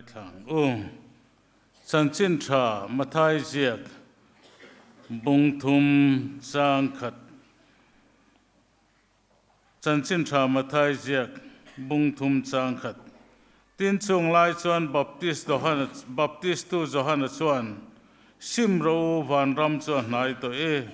Ngaithla ang u. Chanchin tha Mathai ziak bung thum chang khat Chanchin tha Mathai ziak bung thum chang khat Tin chung lai chuan Baptist Johana Baptistu Johana chuan Sim ro vanram chu a hnai tawh e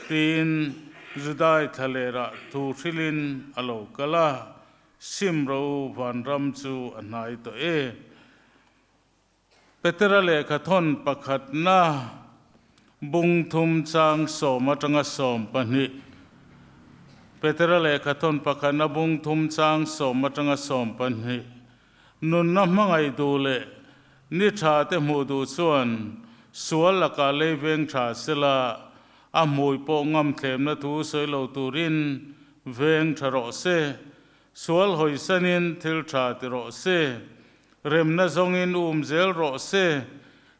tiin Judai thlalerah thu hrilhin a lo kal a, Sim ro vanram chu a hnai tawh e. Petera lehkhathawn pakhatna bung thum chang sawm atanga 12 Petera lehkhathawn pakhatna bung thum chang sawm atanga 12 Nunna hmangaih duh leh ni tha te hmuh duh chuan sual lakah lei veng tha sela a hmui pawh ngam thlemna thu sawi lo turin veng tha rawh se. Sual hawisanin thil tha ti rawh se. Remna zawngin um zel rawh se.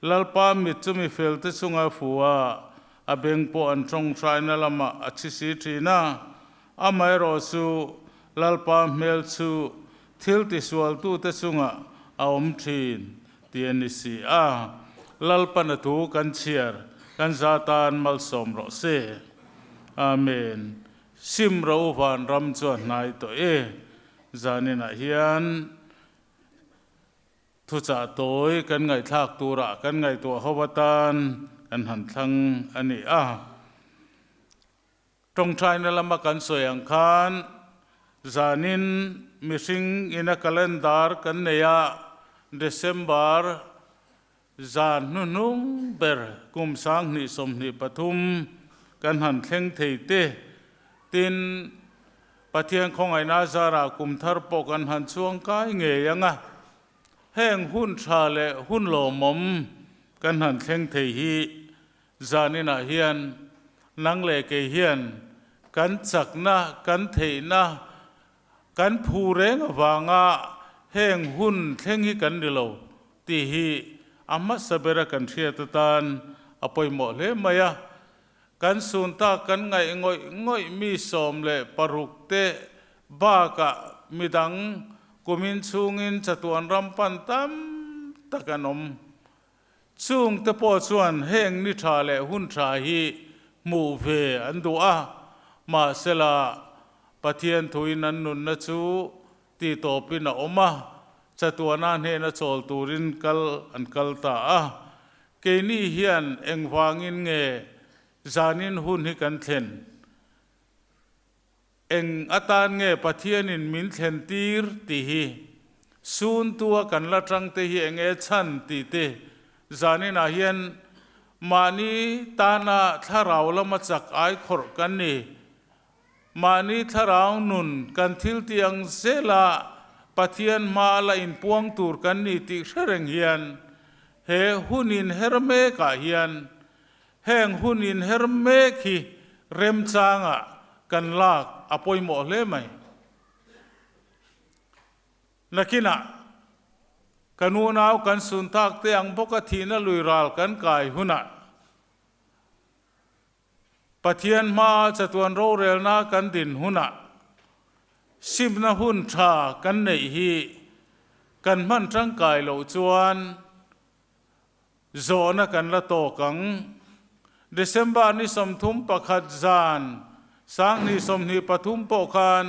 Lalpa mit chu mi felte chunga fu a, a beng pawh an tawngtaina lamah a chhi si thin a. Amaherawh chu Lalpa hmel chu thil tisualtute chungah a awm thin tih a ni si a. Lalpan a thu kan chhiar kan za tan malsawm rawh se. Amen. Sim ro vanram chu a hnai tawh e. Zaninah hian thuchah tawi kan ngaihthlak turah kan ngaihtuah ho atan kan han thlang a ni a. Tawngtaina lama kan sawi ang khan zanin mihring ina calendar kan nei a, December Zan hnuhnung ber kum 2023 kan han thleng thei te, tin, Pathian khawngaihna zarah kum thar pawh kan han chuang kai ngei ang a, heng hun tha leh hun lawmawm kan han thleng thei hi zaninah hian nang leh kei hian kan chakna, kan theihna, Kan phu reng avanga heng hun thleng hi kan ni lo tih hi a hmasa bera kan hriat atan a pawimawh hle mai a. Kan sun tak kan ngaih ngawih ngawih mi 16 te bakah midang kumin chhungin chatuan ram pan tam tak an awm. Chung te pawh chuan heng ni tha leh hun tha hi hmuh ve an duh a, mahsela Pathian thuin an nunna chu ti tawpin a awm a, chatuana hnena chawl turin kal an kal ta a. Keini hian engvangin nge zanin hun hi kan thlen? Eng atan nge Pathianin min thlen tir tih hi suntua kan la tang te hi eng nge chhan tih te zaninah hian mahni tana thlarau lama chak ai khawrh kan ni. Mahni thlarau nun kan thil tih ang zela Pathian hma la inpuang tur kan ni tih hre reng hian he hun inher mekah hian Heng hun inher mek hi remchangah kan lak a pawimawh hle mai. Nakinah kan unau kan sun tak te ang bawka thihna lui ral kan kai hunah Pathian hmaa chatuan rorelna kan din hunah simna hun tha kan neih hi kan hman tangkai loh chuan Zawhna kan la tawk ang. December ni 31 zan 2023 pawh khan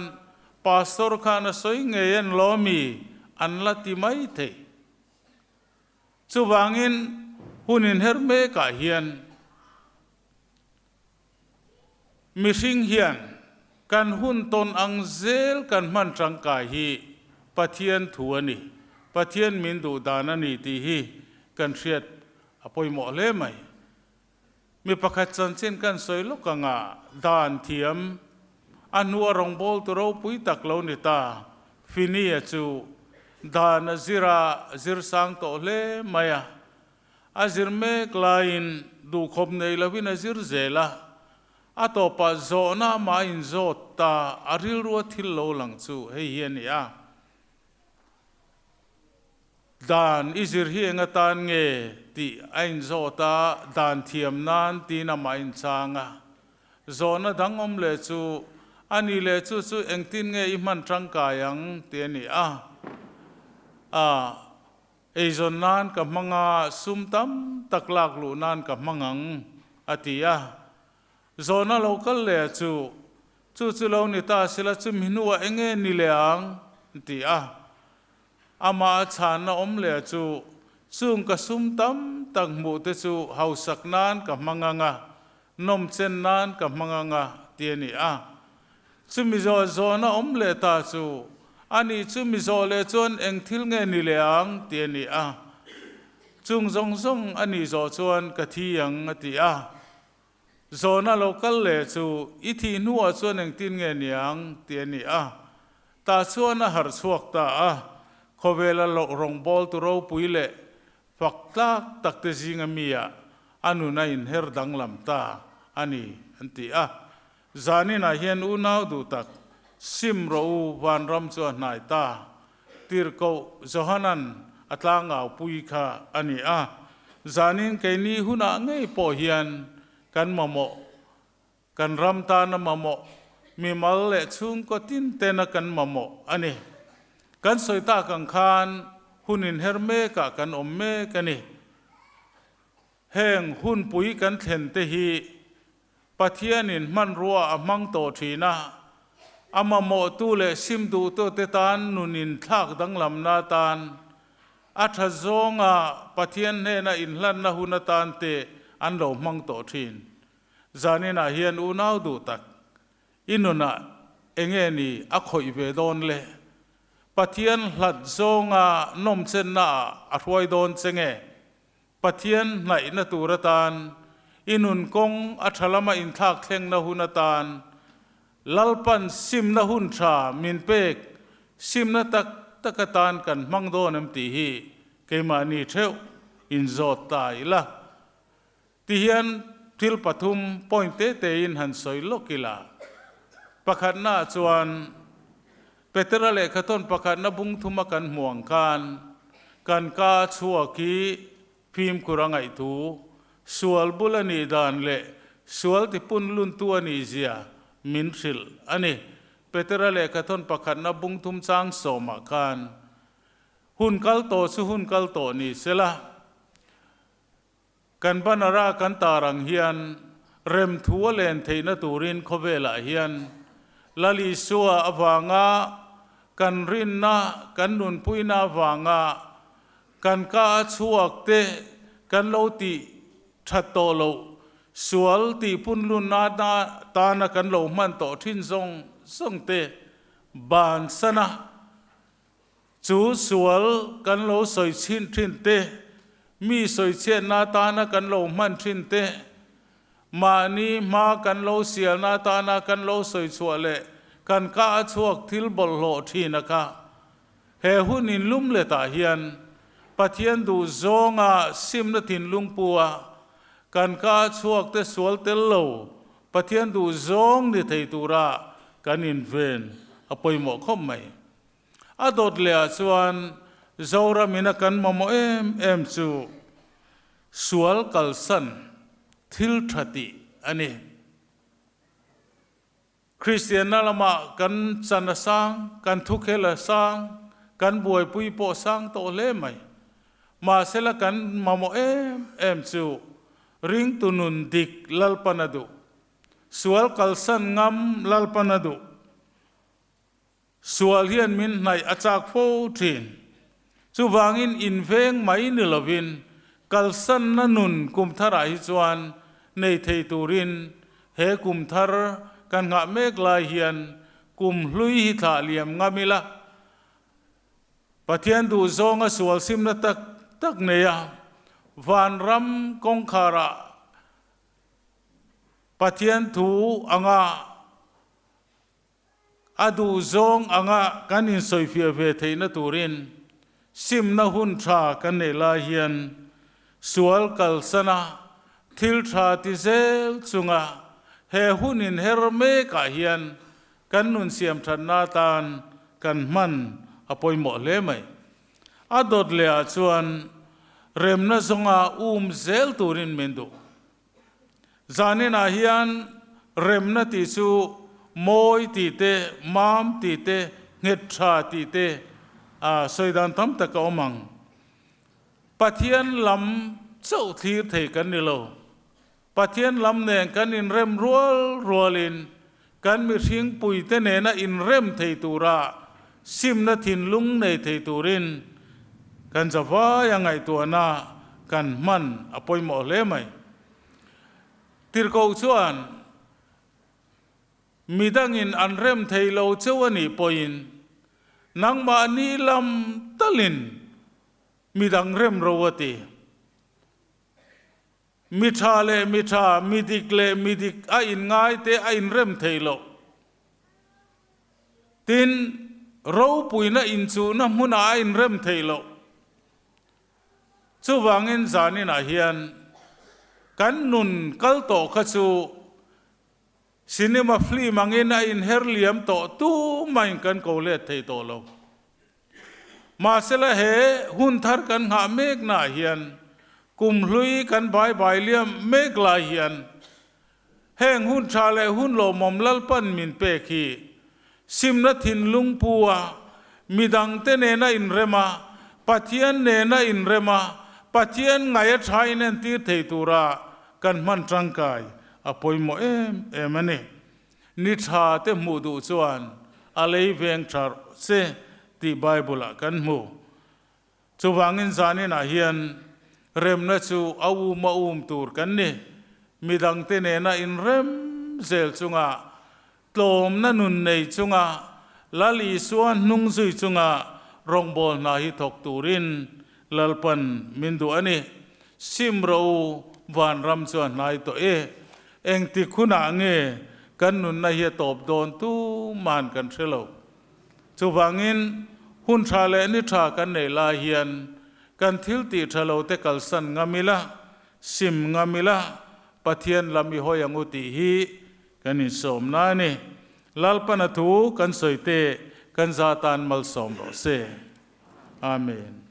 Pastor khan a sawi ngei an lo mi an la ti mai thei. Chuvangin hun inher mekah hian mihring hian kan hun tawn ang zel kan hman tangkai hi Pathian thu a ni, Pathian min duh dan a ni tih hi kan hriat a pawimawh hle mai. Mi pakhat chanchin kan sawi lawk anga dan thiam a hnua rawngbawltu ropui tak lo ni ta Finney-a chu dan a zir a zir sang tawh hle mai a. A zir mek laiin duhkhawp nei lovin a zir zel a, a tawpah zawhna amah a inzawt ta, a rilrua thil lo lang chu hei hi a ni a. Dan i zir hi eng atan nge tih a inzawt a, dan thiam nan tiin amah a inchang a. Zawhna dang awm leh chu, a ni leh chu chu engtin nge i hman tangkai ang tih a ni a. A. Eizawn nan ka hmang a, sum tam tak lak luh nan ka hmang ang, a ti a. Zawhna lo kal leh a chu, Chu chu lo ni ta sela chumi hnuah eng nge ni leh ang? a ti a. Amah a chhanna awm leh a chu, Chung ka sum tam tak hmuh te chu hausak nan ka hmang ang a, nawmchen nan ka hmang ang a, ti a ni a. Chumi zawh zawhna awm leh ta chu, A nih chumi zawh leh chuan eng thil nge ni leh ang? ti a ni a. Chung zawng zawng a nih zawh chuan ka thi ang, a ti a. Zawhna lo kal leh chu, I thih hnuah chuan engtin nge ni ang? ti a ni a. Tah chuan a harh chhuak ta a, khawvela loh rawngbawltu ropui leh Fak tlak takte zinga mi ah a nun a inher danglam ta a ni, an ti a. Zaninah hian unau duh tak, sim rawh u, vanram chu a hnai ta, tirhkoh Johanan a tlangau pui kha a ni a. Zanin keini hunah ngei pawh hian kan mamawh Kan ram tana mamawh, mimal leh chhungkaw tin tena kan mamawh a ni. Kan sawi tak ang khan hun inher mekah kan awm mek a ni. Heng hunpui kan thlen te hi Pathianin hmanrua a hmang tawh thin a, a mamawhtu leh sim duhtute tan nun inthlak danglamna atan a tha zawnga Pathian hnena inhlanna hun atan te an lo hmang tawh thin. Zaninah hian unau duh tak, i nunah enge ni a khawih ve dawn le? Pathian hlat zawnga nawmchenna ah a hruai dawn che nge? Pathian hnaihna tur atan, i nun kawng a tha lama inthlak thlengna hun atan, Lalpan simna hun tha min pek simna tak tak atan kan hmang dawn em tih hi keimahni theuh inzawt ta ila. Tihian thil pathum point te tein han sawi lawk ila. Pakhatnaah chuan Petera lehkhathawn pakhatna bung thuma kan hmuh ang khan kan ka chhuak hi fimkhur a ngaih thu, sual bul a nih dan leh sual tipun luntu a nih zia min hrilh a ni. Petera lehkhathawn pakhatna bung thum chang sawmah khan hun kal tawh chu hun kal tawh ni sela. Kan banner-a kan tar ang hian remthu a len theihna turin khawvelah hian Lal Isua avanga kan rinna, kan nunpuina avanga kan ka a chhuak te kan lo tih that tawh loh, sual tih punlunna tana kan lo hman tawh thin zawng zawng te bansana Chu sual kan lo sawi chhin thin te, mi sawi chhiatna atana kan lo hman thin te, mahni hma kan lo sialna atana kan lo sawi chhuah leh kan kah a chhuak thil bawlhhlawh thin a kha. He hun inlum letah hian Pathian duh zawnga simna thinlung pu a, kan kah a chhuak te sual tel lo Pathian duh zawng ni thei tura kan inven a pawimawh khawp mai. A dawt leh ah chuan Zoram in a kan mamawh em em chu sual kalsan thil tha tih a ni. Kristianna lamah kan chan a sang, kan thukhel a sang, kan buaipui pawh sang tawh hle mai. Mahsela kan mamawh em em chu ringtu nun dik Lalpan a duh, sual kalsan ngam Lalpan a duh. Sual hian min hnaih a chak fo thin. Chuvangin inveng mai ni lovin kalsanna nun kum tharah hi chuan nei thei turin he kum thar kan nghah mek lai hian kum hlui hi thlah liam ngam ila. Pathian duhzawnga sual simna tak tak neia vanram kawngkharah Pathian thu anga A duhzawng anga kan insawifiah ve theihna turin simna hun tha kan neih lai hian sual kalsana thil tha ti zel chunga he hun inher mekah hian kan nun siamthatna atan kan hman a pawimawh hle mai. A dawt lehah chuan remna zawnga um zel turin min duh. Zaninah hian remna tih chu mawi tih te, mam tih te, nghet tha tih te sawi dan tam tak a awm ang. Pathian lam chauh thlir thei kan ni lo. Pathian lam nen kan inrem rual rualin kan mihring puite nena inrem thei tura simna thinlung nei thei turin kan zavaia ngaihtuahna kan hman a pawimawh hle mai. Tirhkoh chuan midangin an rem thei lo cheu a nih pawhin nangmahni lam talin midang rem ro a ti. Mi tha leh mi tha, mi dik leh mi dik a inngai te a inrem thei loh. Tin, ropuina inchuhna hmunah a inrem thei loh. Chuvangin zaninah hian kan nun kal tawh kha chu cinema film angin a inher liam tawh tumahin kan ko let thei tawh lo. Mahsela he hun thar kan nghah meknaah hian kum hlui kan bai bai liam mek lai hian heng hun tha leh hun lawmawm Lalpan min pek hi simna thinlung pu a, midangte nena inrem a, Pathian nena inrem a, Pathian ngaih a tha inentir thei tura kan hman tangkai a pawimawh em em a ni. Ni tha te hmuh duh chuan a lei veng tha rawh se tih Bible ah kan hmu. Chuvangin zaninah hian remna chu a um a um tur kan ni. Midangte nena inrem zel chunga, tlawmna nun nei chunga, Lal Isua hnung zui chunga rawngbâwl hna hi thawk turin Lalpan min duh a ni. Sim rawh u, vanram chu a hnai tawh e. Engtik hunah nge kan nunna hi a tawp dawn tuman kan hre lo. Chuvangin, hun tha leh ni tha kan nei lai hian kan thil tih tha lo te kalsan ngam ila, sim ngam ila, Pathian lam i hawi ang u tih hi kan insawmna a ni. Lalpana thu kan sawi te kan za tan malsawm rawh se. Amen.